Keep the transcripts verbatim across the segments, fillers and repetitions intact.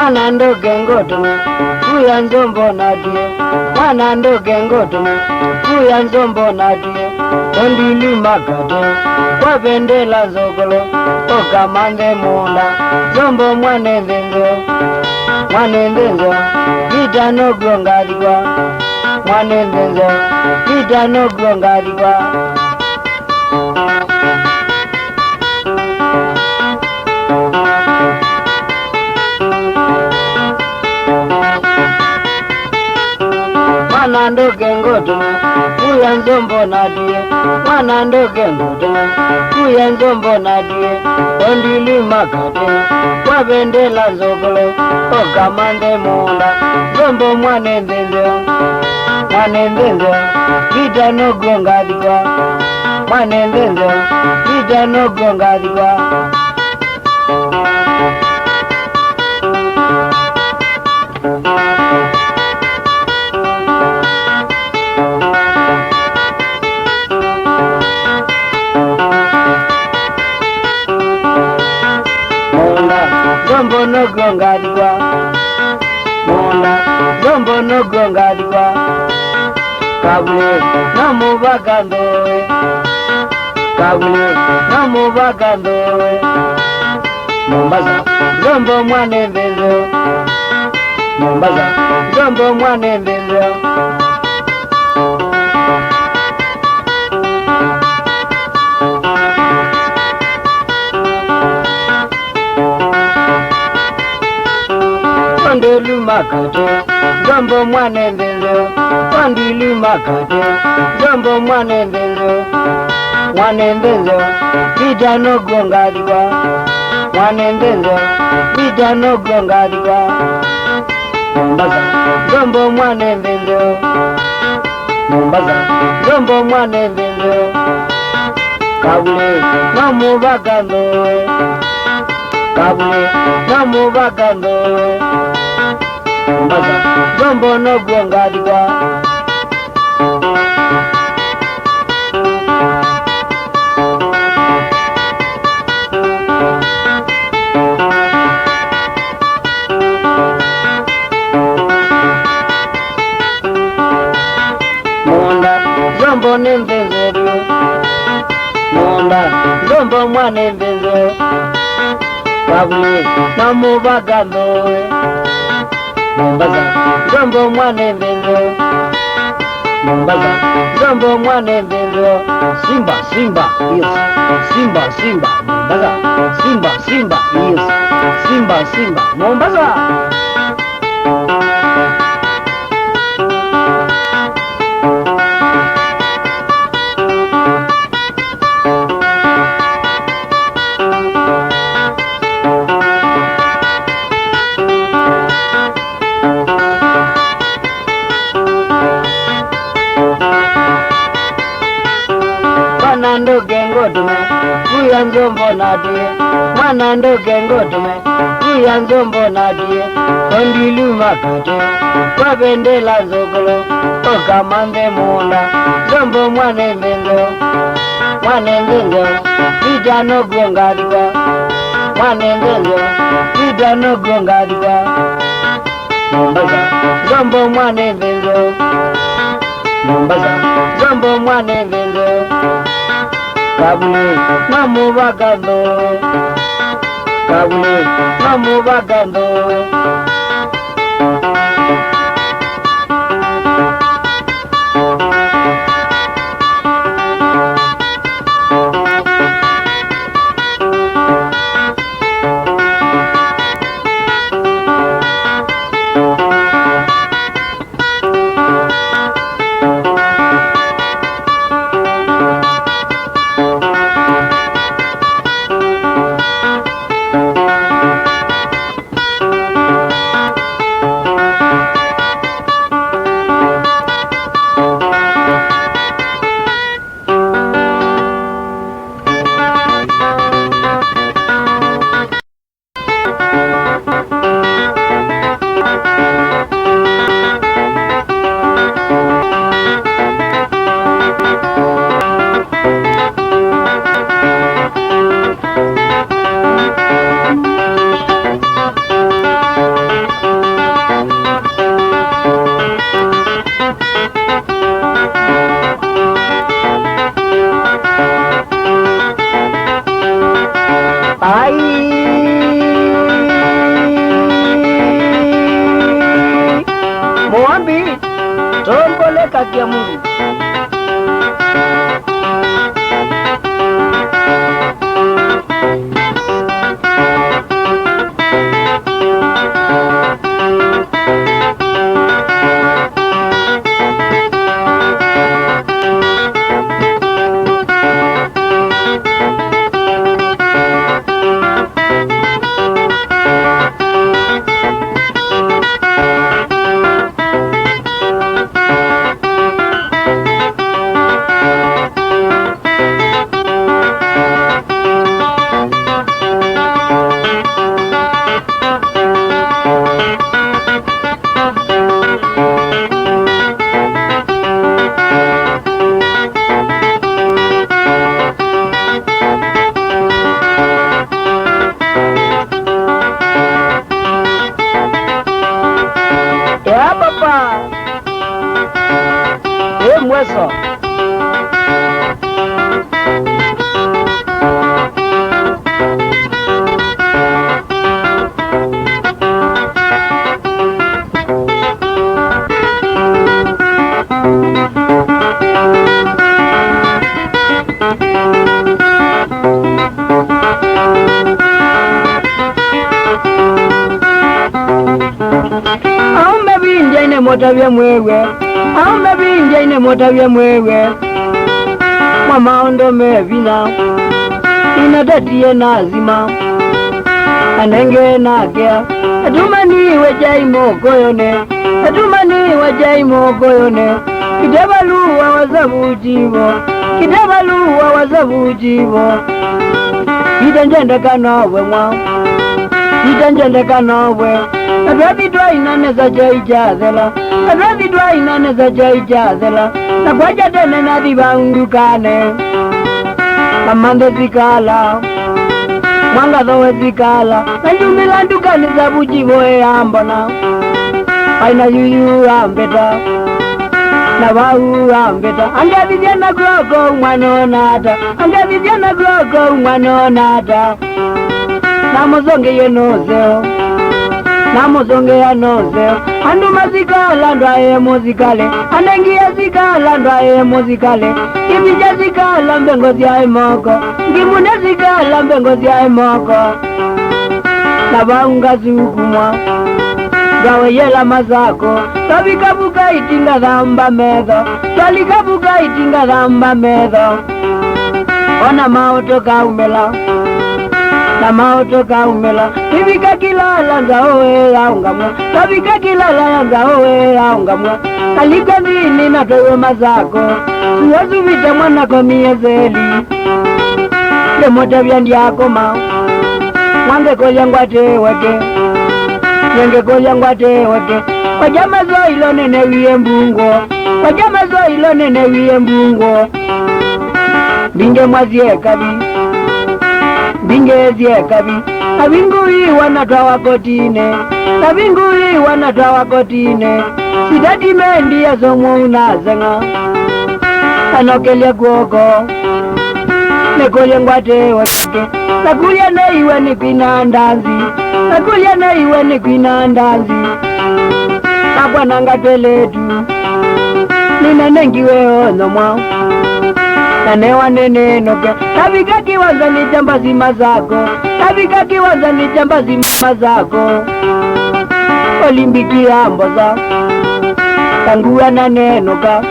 Mwana ndũke ngũtũme, kuya nzombo natwie. Mwana ndũke ngũtũme, kuya nzombo natwie. Tondũ ilima katĩ, kwavendela nzokolo, ũkamanthe mũũnda. Nzombo mwane nthĩnzĩo, mwane nthĩnzĩo, vita nokw'o ngathikwa. Mwane nthĩnzĩo, vita nokw'o ngathikwa. Mwana ndũke ngũtũme, kuya nzombo natwie. Mwana ndũke ngũtũme, kuya nzombo natwie. Tondũ ilima katĩ, kwavendela nzokolo, ũkamanthe mũũnda. Nzombo mwane nthĩnzĩo, mwane nthĩnzĩo, vita nokw'o ngathikwa. Mwane nthĩnzĩo, vita nokw'o ngathikwa. Mũũnda, nzombo nokw'o ngathikwa. Mũũnda, nzombo nokw'o ngathikwa. Kavulĩ, no mũvaka nthũĩ. Kavulĩ, no mũvaka nthũĩ. Mombasa, nzombo mwane nthĩnzĩo. Mombasa, nzombo mwane nthĩnzĩo. Tondũ ilima katĩ, nzombo mwane nthĩnzĩo. Tondũ ilima katĩ, nzombo mwane nthĩnzĩo. Mwane nthĩnzĩo, vita nokw'o ngathikwa. Mwane nthĩnzĩo, vita nokw'o ngathikwa. Mombasa, nzombo mwane nthĩnzĩo. Mombasa, nzombo mwane nthĩnzĩo. Kavulĩ, no mũvaka nthũĩ. Kavulĩ, no mũvaka nthũĩ. Mombasa, nzombo nokw'o ngathikwa. Mũũnda, nzombo nĩ nthĩnzĩo vyũ. Mũũnda, nzombo mwane nthĩnzĩo. Kavulĩ, no mũvaka nthũĩ. Mombasa, nzombo mwane nthĩnzĩo. Mombasa, nzombo mwane nthĩnzĩo. Simba, simba, yes. Simba, simba, Mombasa. Simba, simba, yes. Simba, simba, Mombasa. Mwana ndũke ngũtũme, kuya nzombo natwie. Mwana ndũke ngũtũme, kuya nzombo natwie. Tondũ ilima katĩ, kwavendela nzokolo, ũkamanthe mũũnda. Nzombo mwane nthĩnzĩo, mwane nthĩnzĩo, vita nokw'o ngathikwa. Mwane nthĩnzĩo, vita nokw'o ngathikwa. Mombasa, nzombo mwane nthĩnzĩo. Mombasa, nzombo mwane nthĩnzĩo. Kavulĩ, no mũvaka nthũĩ. Kavulĩ, no mũvaka nthũĩ. Tongole kakia Mungu. Ya papa. Ĩ mweso. Aũme vindyainĩ mũtavye mwĩw'e, aũme vindyainĩ mũtavye mwĩw'e, mwa maũndũ me vinya, nĩnatetie nasima, anenge nakea, atumaniwe kyai mũkũyũnĩ, atumaniwe kyai mũkũyũnĩ, kitevaluwa wasavu jivo, kitevaluwa wasavu jivo. Ita njendeka nowe mwa. Ita njendeka nowe. Na twathi twainanesa kyai kyathela. Na twathi twainanesa kyai kyathela. Na kwakya tene nathi vau ndukanĩ. Amanthe sikala. Mwangathowe sikala. Na njumĩla ndukanĩ savu jivo ĩambona. Aina yuyu ambeta. Na vau ambeta. Angethithya na kw'oko mwana ona ata. Angethithya na kw'oko mwana ona ata. Namũsongeie nũseo. Namũsongea nũseo. Andũ masikala ndwaĩe mũsikale. Anengie sikala ndwaĩe mũsikale. Kĩvicha sikala mbengo syaĩ moko. Ngimune sikala mbengo syaĩ moko. Na vau ngasukumwa. Ngaweyela masako. Twavika vuka itingathamba metho. Twalika vuka itingathamba metho. Ona maũtũ kaumĩla, na maũtũ kaumĩla, ivika kĩlala nzaũ ĩyaũngamw'a, tavika kĩlala ya nzaũ ĩyaũngamw'a, kalika nthĩnĩ na twaiwe masako, suasuvite mwana komie seli, ndĩmũtavya ndyakoma, mwangĩkũlya ngwatĩwe kĩ, nyangĩkũlya ngwatĩwe kĩ, kwaja maswa ilo nĩnewie mbungũo, kwaja maswa ilo nĩnewie mbungũo. Mbingĩ mwa syekavi, mbingĩ syekavi, avinguiwa na twawa kotinĩ, avinguiwa na twawa kotinĩ, sitatimendi asomwau naseng'a, anokelya kw'oko, nĩkũlye ngwatĩwe kĩkĩ, nakulya nĩiwe nĩkwina ndanzi, nakulya nĩiwe nĩkwina ndanzi, nakwananga tweletu. Nĩnanengiwe onyo mwa, na newa nĩnĩnũke. Tavika kĩwanzanĩ kya mbasi Masako, tavika kĩwanzanĩ kya mbasi Masako. Olimpiki ya mbosa, tangua na nenũka,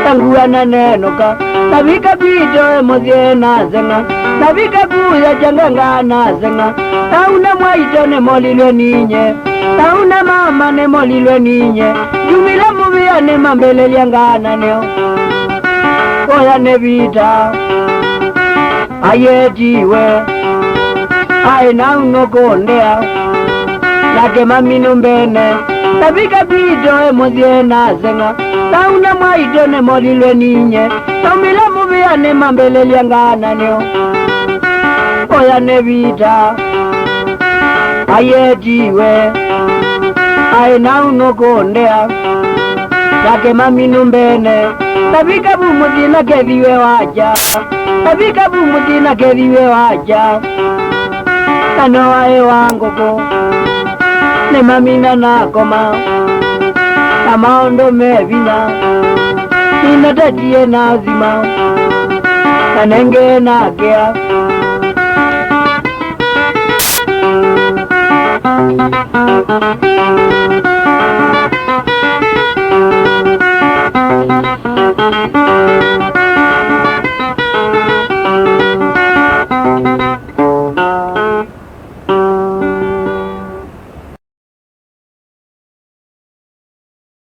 tangua na nenũka. Tavika kwitũ mũsyĩ naseng'a, tavika kuya kyanganga naseng'a. Tauna mwaitũ nĩmolilwe ninye. Tauna mama nĩmolilwe ninye, njumile mũvĩanĩ mambĩlĩlya ngananĩo. Oya nĩ vita, ayetiwe, aĩ nau nũkũndĩa, nake mami nũmbene. Tavika kwitũ e mũsyĩ naseng'a, tauna mwaitũ nĩmolilwe ninye, taumĩla mũvĩanĩ mambĩlĩlya ngananĩo. Oya nĩ vita. Ayetiwe, aĩ nau nũkũndĩa, nake mami nũmbene. Tavika vu mũsyĩ nakethiwe wakya, tavika vu mũsyĩ nakethiwe wakya. Na no aĩ wa ngũkũ, nĩ mami na nakoma. Na maũndũ me vinya, nĩnatetie na thima, na nenge nakĩa.